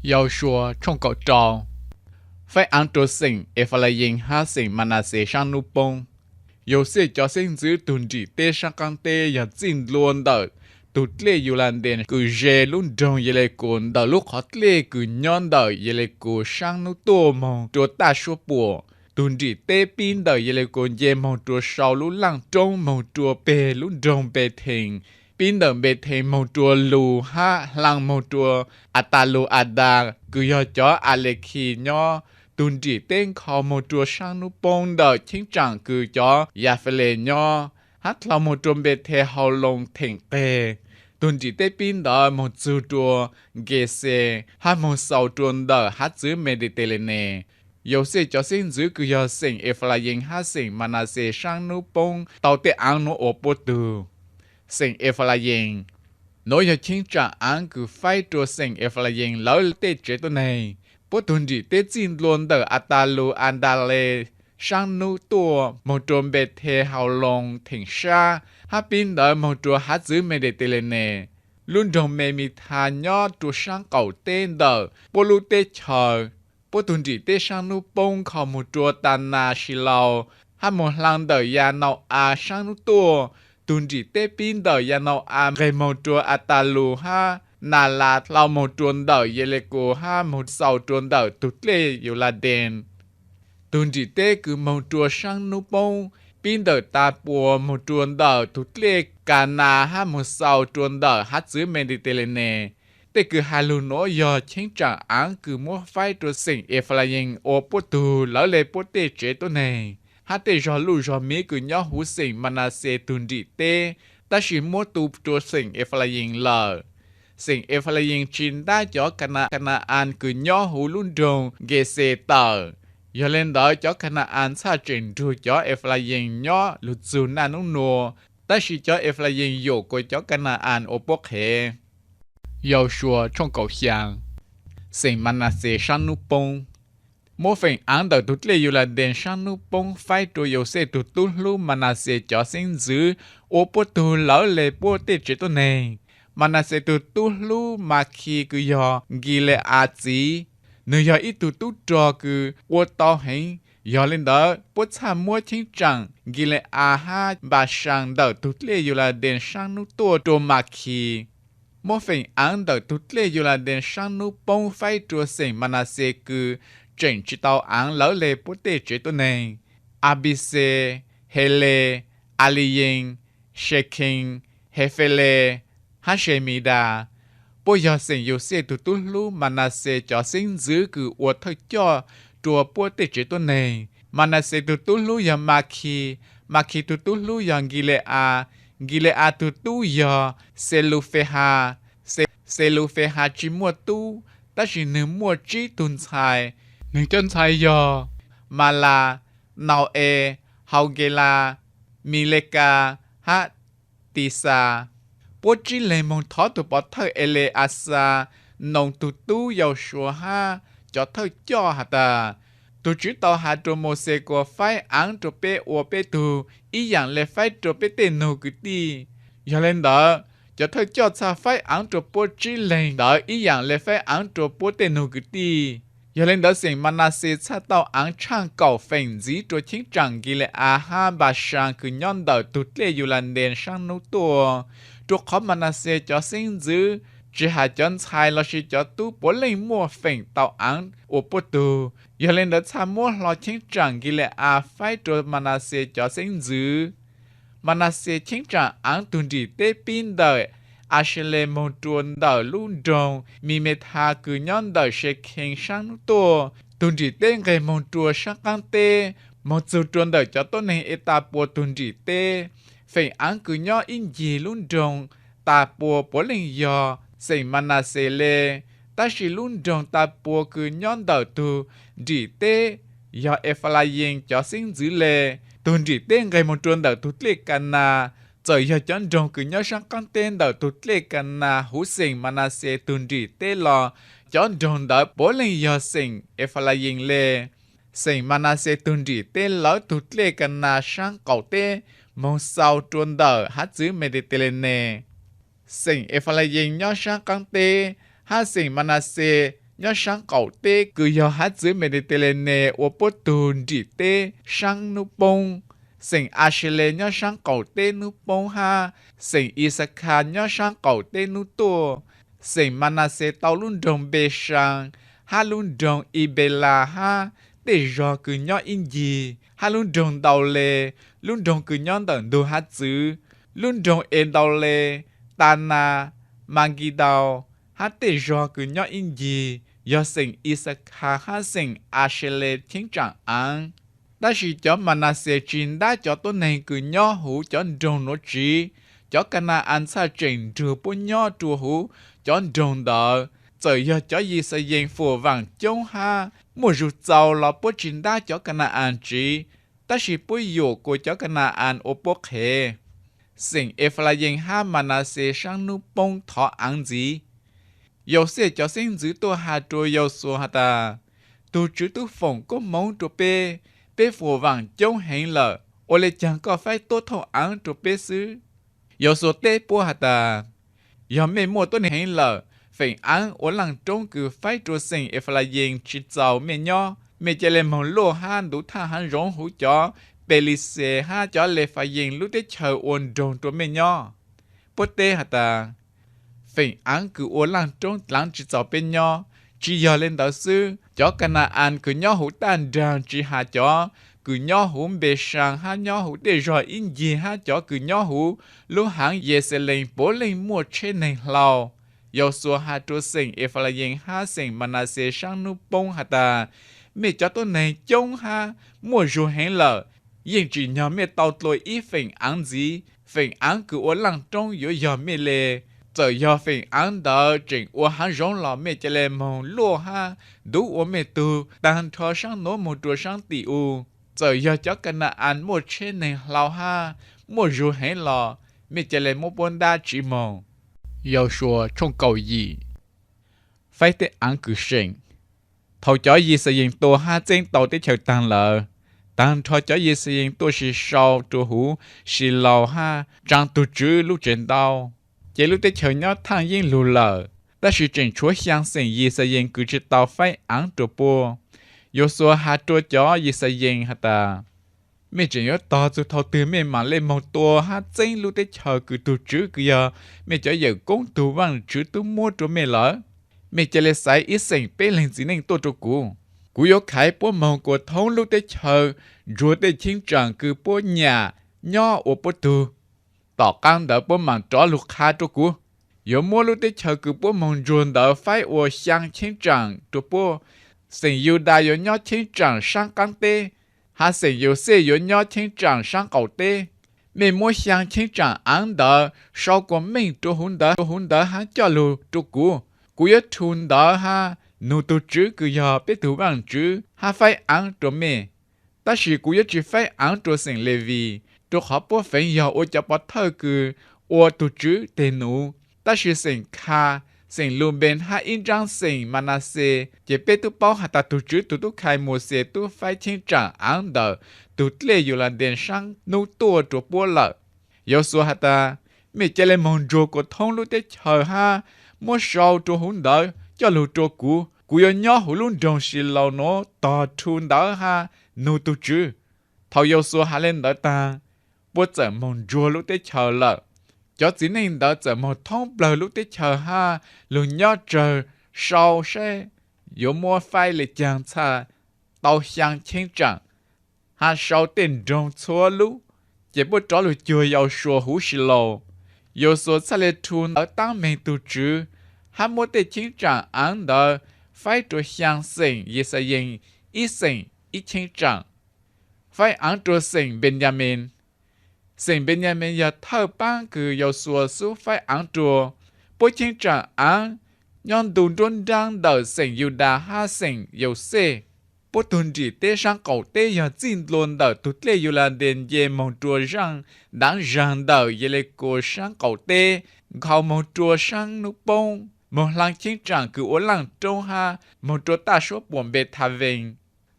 Yausuas tshooj kaum rau. Faib aav rua xeem Efalayees hab xeem Manaxes saab nub poob. Yauxej cov xeeb ntxwv tug nrim teb saab qaab teb yog txij ntua ntawm tug dlej Yuladees kws ze lub nroog Yelekus ntawm lub qhov dlej kws nyob ntawm Yelekus saab nub tuaj moog rua taj suab puam. Tug nrim teb pib ntawm Yelekus nce moog rua sau lub laaj roob moog rua peg lub nroog Npethees, pib ntawm Npethees moog rua Lus hab hlaang moog rua Atalus-adas kws yog cov Alekhis nyob. Tug nrim teb nkhaus moog rua saab nub poob ntawm cheeb tsaam kws cov Yafeles nyob, hab dlhau moog rua Npethes-hau loos theem qeg. Tug nrim teb pib ntawd moog txug rua Nkeses hab moog xaus rua ntawm hav txwv Meditelenes. Yauxej cov xeeb ntxwv kws yog xeem Efalayees hab xeem Manaxes saab nub poob tau tej aav nuav ua puab tug. Xeem Efalayees. Nuav yog cheeb tsaam aav kws faib rua xeem Efalayees lawv tej tsev tuab neeg. Puab tug nrim teb txij ntua ntawm Atalus-adales saab nub tuaj moog rua Npethes-hau loos theem sab, hab pib ntawd moog rua hav txwv Meditelenes. Lub nroog Memitas nyob rua saab qaum teb ntawm puab lub teb chaws. Puab tug nrim teb saab nub poob nkhaus moog rua Tanas Silaus, hab moog hlaang ntawm Yanau-as saab nub tuaj. Tug nrim teb pib ntawm Yanau-as nqeg moog rua Atalus hab Nalas dlhau moog rua ntawm Yelekus hab moog xaus rua ntawm tug dlej Yuladees. Tug nrim teb kws moog rua saab nub poob pib ntawm Tapuas moog rua ntawm tug dlej Kanas hab moog xaus rua ntawm hav txwv Meditelenes. Tej kws has lug nuav yog cheeb tsaam aav kws muab faib rua xeem Efalayees ua puab tug lawv le puab tej tsev tuab neeg, hab tej zog luj zog miv kws nyob huv xeem Manaxes tug nrim teb, tab sis muab tu rua xeem Efalayees lawm. Xeem Efalayees tsi ntab cov Kana- Kana-as kws nyob huv lub nroog Nkeses tawm. Yog le ntawd cov Kana-as txhaj tseem nrug cov Efalayees nyob lug txug naj nub nua, tab sis cov Efalayees yuam kuas cov Kana-as ua puab qhev. Yausuas tshooj kaum xyaa. Xeem Manaxes saab nub poob. Muab feem aav ntawm tug dlej Yuladees saab nub poob faib rua Yauxej tug tub hlub Manaxes cov xeeb ntxwv ua puab tug lawv le puab tej tsev tuab neeg. Manaxes tug tub hlub Makhis kws yog Nkile-as txiv, nwg yog ib tug tub rog kws ua tau heev. Yog le ntawd puab txhaj muab cheeb tsaam Nkile-as hab Npasaas ntawm tug dlej Yuladees saab nub tuaj rua Makhis. Muab feem aav ntawm tug dlej Yuladees saab nub poob faib rua xeem Manaxes kws tseem tsi tau aav lawv le puab tej tsev tuab neeg: Apixes, Heles, Aliyees, Sekhees, Hefeles, hab Semidas. Puab yog xeem Yauxej tug tub hlub Manaxes cov xeeb ntxwv kws ua thawj coj rua puab tej tsev tuab neeg. Manaxes tug tub hlub yog Makhis, Makhis tug tub hlub yog Nkile-as, Nkile-as tug tub yog Xelufehas. Xelufehas tsi muaj tub, tab sis nwg muaj tsib tug ntxhais. Nwg cov ntxhais yog Malas, Nau-es, Haukelas, Milekas, hab Tixas. Puab tsib leeg moog thov tug pov thawj Ele-as xas, Noos tug tub Yausuas hab cov thawj coj has tas, Tug Tswv tau has rua Mauxes kuas faib aav rua peb ua peb tug ib yaam le faib rua peb tej nug kwv tij. Yog le ntawd, cov thawj coj txhaj faib aav rua puab tsib leeg ntawd ib yaam le faib aav rua puab tej nug kwv tij. Yog le ntawd xeem Manaxes txhaj tau aav tshaaj kaum feem ntxiv rua cheeb tsaam Nkile-as hab Npasaas kws nyob ntawm tug dlej Yuladees saab nub tuaj, rua qhov Manaxes cov xeeb ntxwv, tsi has cov ntxhais lossis cov tub puav leej muaj feem tau aav ua puab tug. Yog le ntawd txhaj muab hlo cheeb tsaam Nkile-as faib rua Manaxes cov xeeb ntxwv. Manaxes cheeb tsaam aav tug nrim teb pib ntawm Asele moog rua ntawm lub nroog Mimetas kws nyob ntawm Sekhees saab nub tuaj. Tug nrim teb nqeg moog rua saab qaab teb, moog txug rua ntawm cov tuab neeg Etapuas tug nrim teb. Feem aav kws nyob ib ncig lub nroog Tapuas puav leej yog xeem Manaxes le, tab sis lub nroog Tapuas kws nyob ntawm tug nrim teb yog Efalayees cov xeeb ntxwv le. Tug nrim teb nqeg moog rua ntawm tug dlej Kanas. Txawm yog cov nroog kws nyob saab qaab teb ntawm tug dlej Kanas huv xeem Manaxes tug nrim teb los cov nroog ntawd puav leej yog xeem Efalayees le. Xeem Manaxes tug nrim teb lawv tug dlej Kanas saab qaum teb moog xaus rua ntawm hav txwv Meditelenes. Xeem Efalayees nyob saab qaab teb, hab xeem Manaxes nyob saab qaum teb kws yog hab txwv Mediterranean ua puab tug nrim teb saab nub poob. Xeem Asheles nyob saab qaum teb nub poob hab xeem Ixakhas nyob saab qaum teb nub tuaj. Xeem Manaxes tau lub nroog Npesas hab lub nroog Inpelas hab tej zog kws nyob ib ncig, hab lub nroog Ntaules, lub nroog kws nyob ntawm ntug hab txwv, lub nroog Endaules, Tanas, Mankidaus hab tej zog kws nyob ib ncig, yog xeem Ixakhas hab xeem Asheles cheeb tsam aav. Tab sis cov Manaxes tsi ntab cov tuab neeg kws nyob huv cov nroog nuav tsiv. Cov Ka na-as txhaj tseem nrug puab nyob rua huv cov nroog ntawd. Txawm yog cov Yixalayees fuam vaam coob hab muaj zug txaus los puab tsi ntab cov Ka na-as tsiv, tab sis puab yuam kuas cov Ka na-as ua puab qhev. Xeem Efalayees hab Manaxes saab nub poob thov aav ntxiv. Yauxej cov xeeb ntxwv tuaj has rua Yauxuas has tas, Tug Tswv tub foom koob moov rua peb, peb fuam vaam coob heev lawm, ua le caag koj faib tuab thooj aav rua peb xwb? Yauxuas teb puab has tas, Yog mej muaj tuab neeg heev lawm, feem aav ua laaj roob kws faib rua xeem Efalayees tsi txaus mej nyob. Mej ca le moog luaj hab ntuv thaaj haav zoov huv cov Pelixes hab cov Lefayees lub teb chaws ua nroog rua mej nyob. Puab teb has tas, Feem aav kws ua laaj roob dlaav tsi txaus peb nyob. Tsi yog le ntawd xwb, cov Ka na-as kws nyob huv taj nraag tsi has cov kws nyob huv Npesas hab nyob huv tej zog ib ncig hab cov kws nyob huv lub haav Yexalees puav leej muaj tsheb neeg hlau. Yauxuas has rua xeem Efalayees hab xeem Manaxes saab nub poob has tas, Mej cov tuab neeg coob hab muaj zug heev lawm, yeej tsim nyog mej tau dlua ib feem aav ntxiv. Feem aav kws ua laaj roob yuav yog mej le. Txawm yog feem aav ntawd tseem ua haav zoov los mej ca le moog luaj hab ntuv ua mej tug taag nrho saab nuav moog rua saab tim u. Txawm yog cov Ka na-as muaj tsheb neeg hlau hab muaj zug heev los mej ca le muab puab ntab tsiv moog. Yauxuas tshooj kaum yim. Faib tej aav kws seem. Thaus cov Yixalayees tua hab txeeb tau teb chaws taag lawm, taag nrho cov Yixalayees tuaj sis sau rua huv Silaus hab tsaa tug Tswv lub tsev ntaub, ces lub teb chaws nyob thaaj yeeb lug lawm. Tab sis tseem tshuav xyaa xeem Yixalayees kws tsi tau faib aav rua puab. Yauxuas has rua cov Yixalayees has tas, Mej tseem yuav tog txug thaus twg mej maam le moog tua hab txeeb lub teb chaws kws tug Tswv kws yog mej cov yawm koob tug Vaajtswv tub muab rua mej lawm? Mej ca le xaiv ib xeem peb leeg txiv neej tuaj rua kuv. Kuv yuav khaiv puab moog kuas thoob lub teb chaws ntsuag tej cheeb tsaam kws puab nyam nyob ua puab tug. Tom qaab ntawd puab maam rov lug qha rua kuv. Yuav muab lub teb chaws kws puab moog ntsuag ntawd faib ua xyaa cheeb tsaam rua puab. Xeem Yudas yuav nyob cheeb tsaam saab qaab teb, hab xeem Yauxej yuav nyob cheeb tsaam saab qaum teb. Mej muab xyaa cheeb tsaam aav ntawd sau kuas meej rua huv ntawd hab coj lug rua kuv. Kuv yuav rhu ntawd hab nug tug Tswv kws yog peb tug Vaajtswv hab faib aav rua mej. Tab sis kuv yuav tsi faib aav rua xeem Levis, rua qhov puab feem yog ua cov pov thawj kws ua tug Tswv teg nuv. Tab sis xeem Khas, xeem Lubees hab ib nraab xeem Manaxes, ces peb tub paub has tas tug Tswv tug tub khai Mauxes tub faib cheeb tsaam aav ntawm tug dlej Yuladees saab nub tuaj rua puab lawm. Yauxuas has tas, Mej ca le moog ntsuag kuas thoob lub teb chaws hab muab sau rua huv ntawd coj lug rua kuv. Kuv yuav nyob huv lub nroog Silaus nuav tog rhu ntawd hab nug tug Tswv. Thaus Yauxuas has le ntawd taag, puab txawm moog ntsuag lub teb chaws lawm. Cov txiv neej ntawd txawm moog thoob plawg lub teb chaws hab lug nyob tsawg, sau saib yuav muab faib le caag txhaj tau xyaa cheeb tsaam, hab sau tej nroog txhua lub. Ces puab rov lug cuag Yauxuas huv Silaus. Yauxuas txhaj le rhu ntawv taab meeg tug Tswv hab muab tej cheeb tsaam aav ntawd faib rua xyaa xeem Yixalayees, ib xeem ib cheeb tsaam. Faib aav rua xeem Npeyamees. Xeem Npeyamees yog thawj paab kws Yauxuas xub faib aav rua. Puab cheeb tsaam aav nyob ntu nruab nraab ntawm xeem Yudas hab xeem Yauxej. Puab tug nrim teb saab qaum teb yog txij ntua ntawm tug dlej Yuladees nce moog rua zaaj daav zaag ntawm Yelekus saab qaum teb, nkhaus moog rua saab nub poob, moog hlaa cheeb tsaam kws ua laaj roob hab moog rua taj suab puam Npethavees.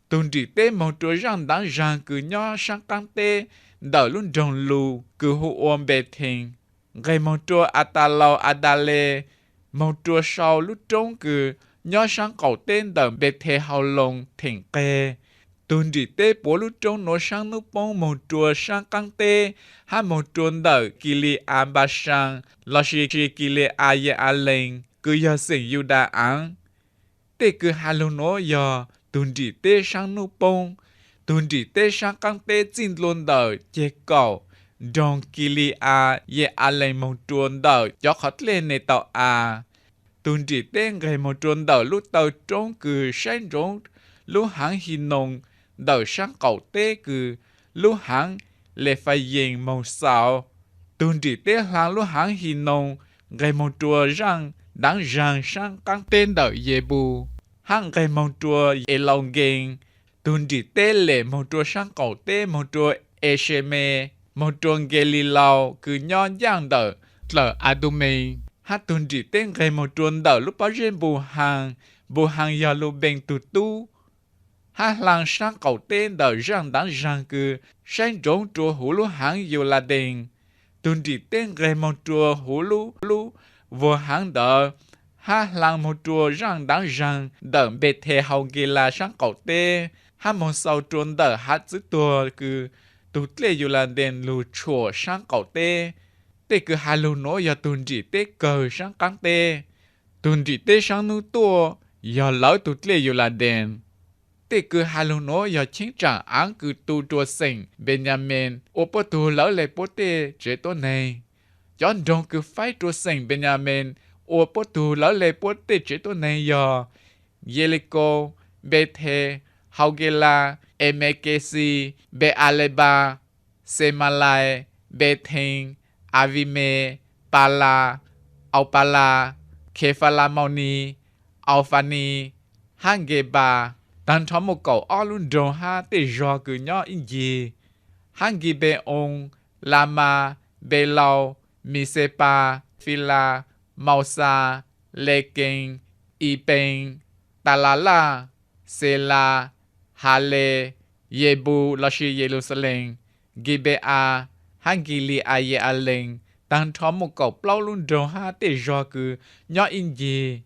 Tug nrim teb moog rua zaaj daav zaag kws nyob saab qaab teb ntawm lub nroog Lus kws hu ua Npethees, nqeg moog rua Atalaus Adales, moog rua sau lub roob kws nyob saab qaum teb ntawm Npethe Hauloos theem qeg. Tug nrim teb puav lub roob nuav saab nub poob moog rua saab qaab teb, hab moog rua ntawm Kili-a Npasas lossis Kili-a Ye-a Lees kws yog xeem Yudas aav. Tej kws has lug nuav yog tug nrim teb saab nub poob. Tug nrim teb saab qaab teb txij ntua ntawm ceg kaum nroog Kili-a Ye-a Lees moog rua ntawm cov qhov dlej Netau-as. Tug nrim teb nqeg moog rua ntawm lub taw roob kws saib ntsoov lub haav Hinoos ntawm saab qaum teb kws lub haav Lefayees moog xaus. Tug nrim teb hlaa lub haav Hinoos nqeg moog rua zaaj daav zaag saab qaab teb ntawm Yebus, hab nqeg moog rua Elaugees. Tug nrim teb lem moog rua saab qaum teb moog rua Esemes, moog rua Nkelilaus kws nyob ncaaj ntawm dlawm Adumees, hab tug nrim teb nqeg moog rua ntawm lub pob zeb npu haa. Npu haa yog Lubees tug tub, hab hlaa saab qaum teb ntawm zaaj daav zaag kws saib ntsoov rua huv lub haav Yuladees. Tug nrim teb nqeg moog rua huv lub lub vuag haav ntawd, hab hlaa moog rua zaaj daav zaag ntawm Npethe Haukelas saab qaum teb, hab moog xaus rua ntawm Hav Txwv Tuag kws tug dlej Yuladees lug tshuam saab qaum teb. Tej kws has lug nuav yog tug nrim teb kawg saab qaab teb. Tug nrim teb saab nub tuaj yog lawv tug dlej Yuladees. Tej kws has lug nuav yog cheeb tsaam aav kws tu rua xeem Npeenyamees ua puab tug lawv le puab tej tsev tuab neeg. Cov nroog kws faib rua xeem Npeenyamees ua puab tug lawv le puab tej tsev tuab neeg yog Yelikaus, Npethe Haukelas, Emekexis, Npe-a-le-npas, Xemalais, Npethees, Avimes, Palas, Aupalas, Khefalamauni, Aufanis, hab Nkenpas. Taag nrho muaj kaum ob lub nroog hab tej zog kws nyob ib ncig, hab Nkinpe-oos, Lamas, Npelaus, Mixepas, Filas, Mauxas, Lekees, Ipees, Talalaj, Xelas, Hales, Yebus lossis Yeluxalees, Nkinpe-as, hab Nkili-a-ye-a-lees. Taag nrho muaj kaum plaub lub nroog hab tej zog kws nyob ib ncig.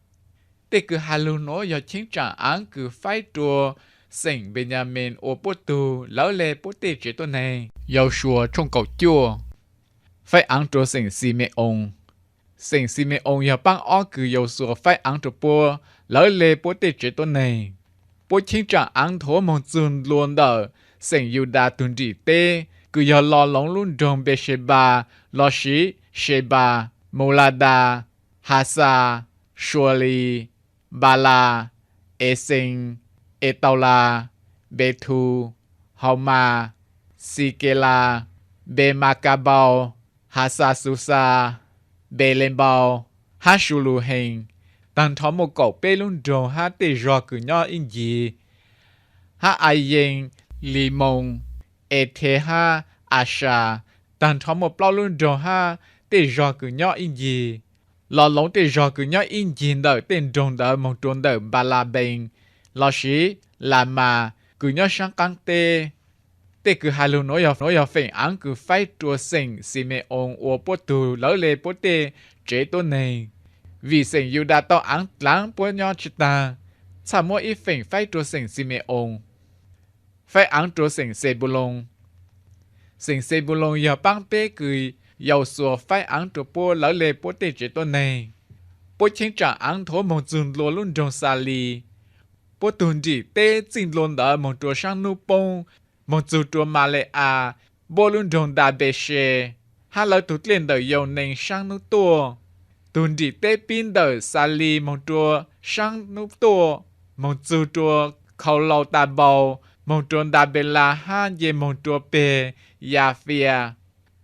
Tej kws has lug nuav yog cheeb tsaam aav kws faib rua xeem Npeenyamees ua puab tug lawv le puab tej tsev tuab neeg. Yausuas tshooj kaum cuaj. Faib aav rua xeem Xime-oos. Xeem Xime-oos yog paab ob kws Yausuas faib aav rua puab lawv le puab tej tsev tuab neeg. Puab cheeb tsaam aav nthuav moog txug ntua ntawm xeem Yudas tug nrim teb kws yog lo loov lub nroog Npesepas lossis Sepas, Muladas, Hasas, Sualis, Npalas, Exees, Etaulas, Npetus, Haumas, Xikelas, Npemakabau, Hasas-xuxas, Npelenpaus, hab Suluhees. Taag nrho muaj kaum peb lub nroog hab tej zog kws nyob ib ncig, hab Ayees, Limoos, Ethes hab Asas. Taag nrho muaj plaub lub nroog hab tej zog kws nyob ib ncig. Lo loov tej zog kws nyob ib ncig ntawm tej nroog ntawd moog rua ntawm Npalabees lossis Lamas kws nyob saab qaab teb. Tej kws has lug nuav yog feem aav kws faib rua xeem Xime-oos ua puab tug lawv le puab tej tsev tuab neeg, vim xeem Yudas tau aav dlaav puab nyob tsi taag, txhaj muab ib feem faib rua xeem Xime-oos. Faib aav rua xeem Xenpuloos. Xeem Xenpuloos yog paab peb kws Yausuas faib aav rua puab lawv le puab tej tsev tuab neeg. Puab cheeb tsaam aav nthuav moog txug ntua lub nroog Xalis. Puab tug nrim teb txij ntua ntawd moog rua saab nub poob, moog txug rua Male-as, npuab lub nroog Ntanpeses, hab lawv tug dlej ntawm Yaunees saab nub tuaj. Tug nrim teb pib ntawm Xalis moog rua saab nub tuaj, moog txug rua Khaulaus tas npaus, moog rua Ntanpelas hab nce moog rua peg Yafias.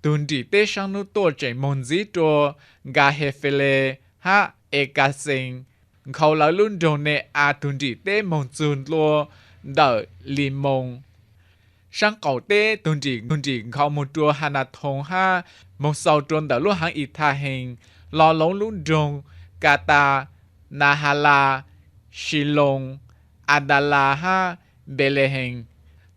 Tug nrim teb saab nub tuaj tseem moog ntxiv rua Nkahefales hab Ekaxees, nkhaus lawv lub nroog Ne-as tug nrim teb moog txug ntua ntawm Limoos. Saab qaum teb tug nrim nkhaus moog rua Hanathoos hab moog xaus rua ntawm lub haav Ithahees, lo loov lub nroog Katas, Nahalas, Siloos, Adalas hab Npelehees.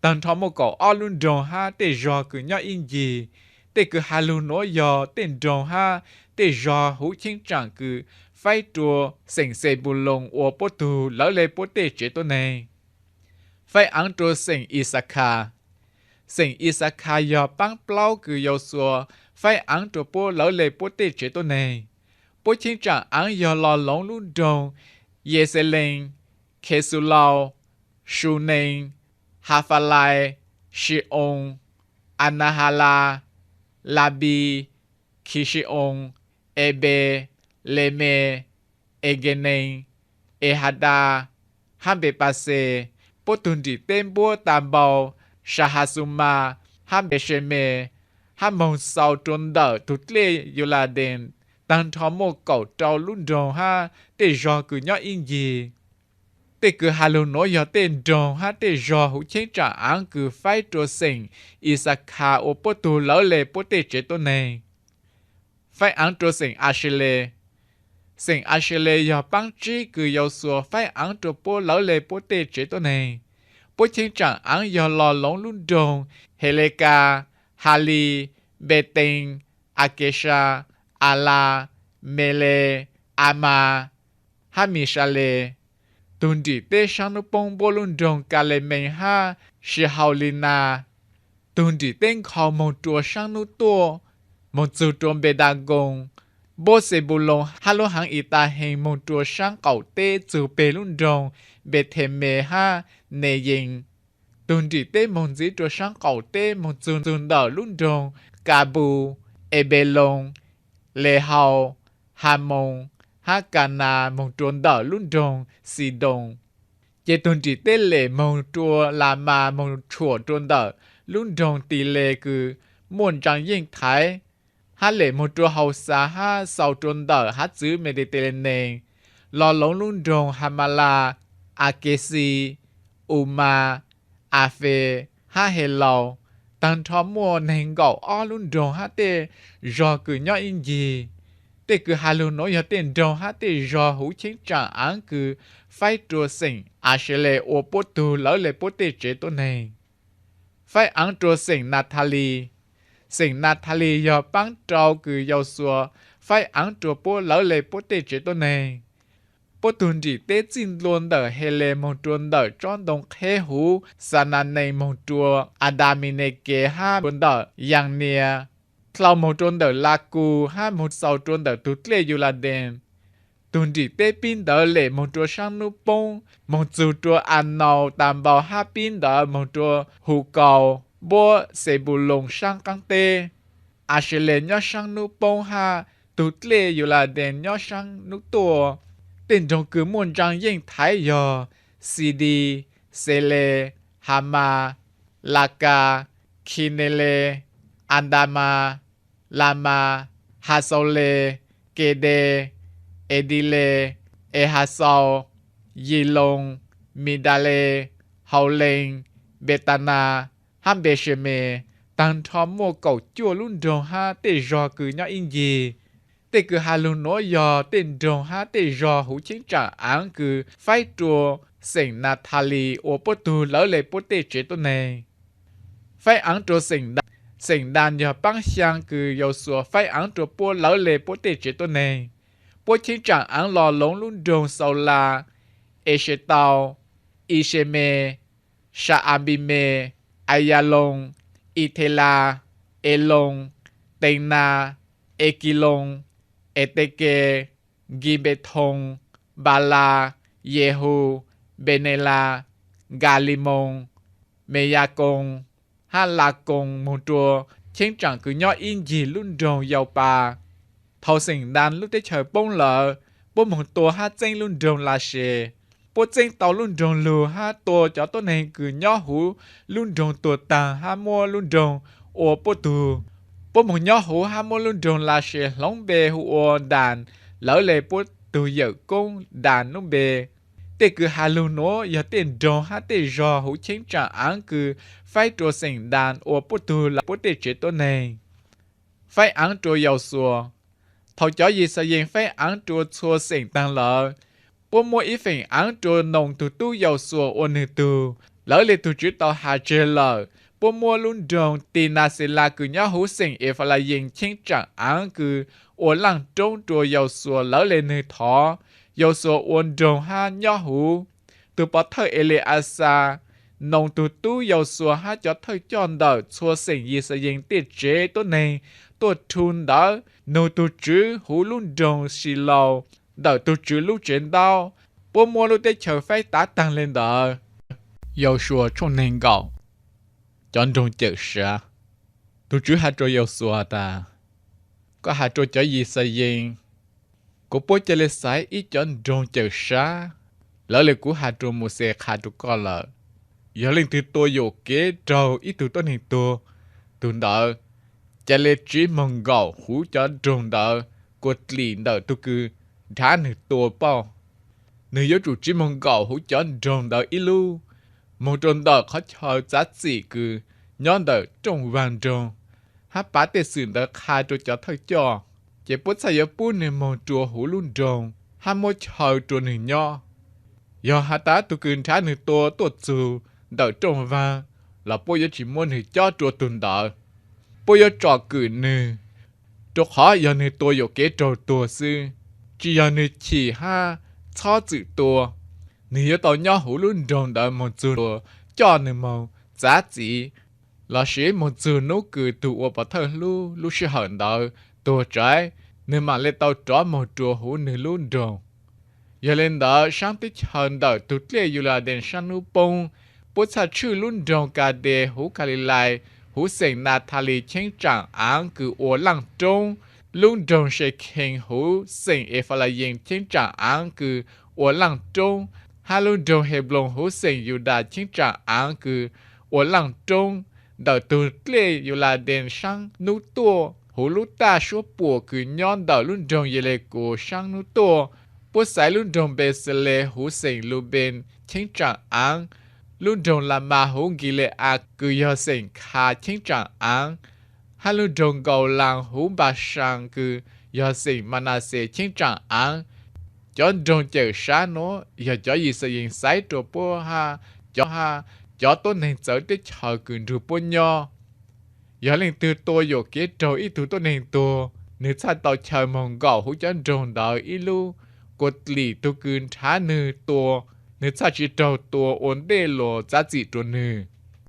Taag nrho muaj kaum ob lub nroog hab tej zog kws nyob ib ncig. Tej kws has lug nuav yog tej nroog hab tej zog huv cheeb tsaam kws faib rua xeem Xenpuloos ua puab tug lawv le puab tej tsev tuab neeg. Faib Aav rua xeem Ixakhas. Xeem Ixakhas yog paab plaub kws Yausuas faib aav rua puab lawv le puab tej tsev tuab neeg. Puab cheeb tsaam aav yog lo loov lub nroog Yexelees, Khexulau, Sunees, Hafalais, Si-oos, Anahalais, Lapis, Khisi-oos, Epe, Lemes, Ekenees, Ehatas, hab Npepaxes. Puab tug nrim teb npuab tas npau Sahaxumas hab Npesemes, hab moog xaus rua ntawm tug dlej Yuladees, taag nrho muaj kaum rau lub nroog hab tej zog kws nyob ib ncig. Tej kws has lug nuav yog tej nroog hab tej zog huv cheeb tsaam aav kws faib rua xeem Ixakhas ua puab tug lawv le puab tej tsev tuab neeg. Faib aav rua xeem Asele. Xeem Asele yog paab tsib kws Yausuas faib aav rua puab lawv le puab tej tsev tuab neeg. Puab cheeb tsaam aav yog lo loov lub nroog Helekas, Halis, Npetees, Akesas, Alas, Meles, Amas, hab Misales. Tug nrim teb saab nub poob npuab lub nroog Kalemees hab Sihaulinas. Tug nrim teb nkhaus moog rua saab nub tuaj, moog txug rua Npetankoos, npuab Xenpuloos hab lub haav Itahees moog rua saab qaum teb txug peg lub nroog Npethemes hab Neyees. Tug nrim teb moog ntxiv rua saab qaum teb moog txug ntawm lub nroog Kapus, Enpeloos, Lehaus, Hamoos, hab Kanas moog rua ntawm lub nroog Xidoos. Ces tug nrim teb lem moog rua Lamas moog tshuam rua ntawm lub nroog Tiles kws muaj ntsaa yeej thaiv, hab lem moog rua Hauxas hab xaus rua ntawm haav txwv Mediterranees, lo loov lub nroog Hamalas, Akexis, Umas, Afes, hab Helaus. Taag nrho muaj neeg nkaum ob lub nroog hab tej zog kws nyob ib ncig. Tej kws has lug nuav yog tej nroog hab tej zog huv cheeb tsaam aav kws faib rua xeem Asele ua puab tug lawv le puab tej tsev tuab neeg. Faib aav rua xeem Nathalis. Xeem Nathalis yog paab rau kws Yausuas faib aav rua puab lawv le puab tej tsev tuab neeg. Puab tug nrim teb txij ntua ntawm Heles moog rua ntawm tsob ntoo qheb huv Xananees moog rua Adaminekev hab rua ntawm Yaanias, dlhau moog rua ntawm Lakus hab moog xaus rua ntawm tug dlej Yuladees. Tug nrim teb pib ntawd lem moog rua saab nub poob moog txug rua Anaus tas npau hab pib ntawd moog rua Hukaus, npuab Xenpuloos saab qaab teb. Asele nyob saab nub poob hab tug dlej Yuladees nyob saab nub tuaj. Tej nroog kws muaj ntsaa yeej thaiv yog Xidis, Xeles, Hamas, Lakas, Khineles, Adamas, Lamas, Haxaules, Kedes, Ediles, Exaxaus, Yiloos, Midales, Haulees, Npetanas, hab Npesemes. Taag nrho muaj kaum cuaj lub nroog hab tej zog kws nyob ib ncig. Tej kws has lug nuav yog tej nroog hab tej zog huv cheeb tsaam aav kws faib rua xeem Nathalis ua puab tug lawv le puab tej tsev tuab neeg. Faib aav rua xeem Dan. Xeem Dan yog paab xyaa kws Yausuas faib aav rua puab lawv le puab tej tsev tuab neeg. Puab cheeb tsaam aav lo loov lub nroog Xaulas, Exetaus, Isemes, Sa-apimes, Ayaloos, Itelas, Eloos, Teenas, Ekiloos, Etekes, Nkipetoos, Npalas, Yehus, Npenelas, Nkalimoos, Meyakoos, hab Lakoos moog rua cheeb tsaam kws nyob ib ncig lub nroog Yaupas. Thaus xeem Dan lub teb chaws poob lawm, puab moog tua hab txeeb lub nroog Lases. Puab txeeb tau lub nroog lug hab tua cov tuab neeg kws nyob huv lub nroog tuag taag hab muab lub nroog ua puab tug. Puab moog nyob huv hab muab lub nroog Lases hloov npe hu ua Ntas, lawv le puab tug yawm koob Ntas lub npe. Tej kws has lug nuav yog tej nroog hab tej zog huv cheeb tsaam aav kws faib rua xeem Dan ua puab tug lawv puab tej tsev tuab neeg. Faib aav rua Yausuas. Thaus cov Yixalayees faib aav rua txhua xeem taag lawm, puab muab ib feem aav rua Noos tug tub Yausuas ua nwg tug. Lawv le tug Tswv tau has tseg lawm, puab muab lub nroog Tinaxelas kws nyob huv xeem Efalayees cheeb tsaam aav kws ua laaj roob rua Yausuas lawv le nwg thov. Yausuas ua nroog hab nyob huv. Tug pov thawj Eli-a xas, Noos tug tub Yausuas hab cov thawj coj ntawm txhua xeem Yixalayees tej tsev tuab neeg tuaj rhu ntawv nug tug Tswv huv lub nroog Silaus ntawm tug Tswv lub tsev ntaub, puab muab lub teb chaws faib tav taag le ntawd. Yausuas tshooj neeg nkaum. Cov nroog cawm sav. Tug Tswv has rua Yausuas tas, Koj has rua cov Yixalayees kuas puab ca le xaiv ib cov nroog cawm sav, lawv le kuv has rua Mauxes qha rua koj lawm. Yog leej twg tua yuam kev raug ib tug tuab neeg tuag, tug ntawd ca le tsiv moog nkaum huv cov nroog ntawd kua dlim ntawm tug kws nrhav nwg tua pauj. Nwg yuav tsum tsiv moog nkaum huv cov nroog ntawd ib lub, moog rua ntawm qhov chaw txav txim kws nyob ntawm rooj vag nroog, hab pav tej xwm ntawd qha rua cov thawj coj. Ces puab txhaj yuav pub nwg moog rua huv lub nroog hab muab chaw rua nwg nyob. Yog has tas tug kws nrhav nwg tua tuaj txug ntawm rooj vag los puab yuav tsi muab nwg cob rua tug ntawd. Puab yuav tsom kwm nwg, rua qhov yog nwg tua yuam kev raug tuag xwb, tsi yog nwg chim hab txhob txwm tua. Nwg yuav tau nyob huv lub nroog ntawd moog txug coj nwg moog txav txim, lossis moog txug nub kws tug ua pov thawj hlub lub sij hawm ntawd tuag tso, nwg maam le tau rov moog rua huv nwg lub nroog. Yog le ntawd, saab teb chaws ntawm tug dlej Yuladees saab nub poob, puab txhaj tshwj lub nroog Kades huv Kalilais huv xeem Nathalis cheeb tsaam aav kws ua laaj roob, lub nroog Sekhees huv xeem Efalayees cheeb tsaam aav kws ua laaj roob, hab lub nroog Hebloos huv xeem Yudas cheeb tsaam aav kws ua laaj roob, ntawm tug dlej Yuladees saab nub tuaj huv lub taj suab puam kws nyob ntawm lub nroog Yelekus saab nub tuaj. Puab xaiv lub nroog Npexales huv xeem Lubees cheeb tsaam aav, lub nroog Lamas huv Nkile-as kws yog xeem Khas cheeb tsaam aav, hab lub nroog Nkaulas huv Npasaas kws yog xeem Manaxes cheeb tsaam aav. Cov nroog cawm sav nuav yog cov Yixalayees xaiv rua puab hab cov, hab cov tuab neeg txawv teb chaws kws nrug puab nyob. Yog leej twg tua yuam kev raug ib tug tuab neeg tuag, nwg txhaj tau chaw moog nkaum huv cov nroog ntawd ib lub, kua dlim tug kws nrhav nwg tua, nwg txhaj tsi raug tua ua ntej luas txav txim rua nwg.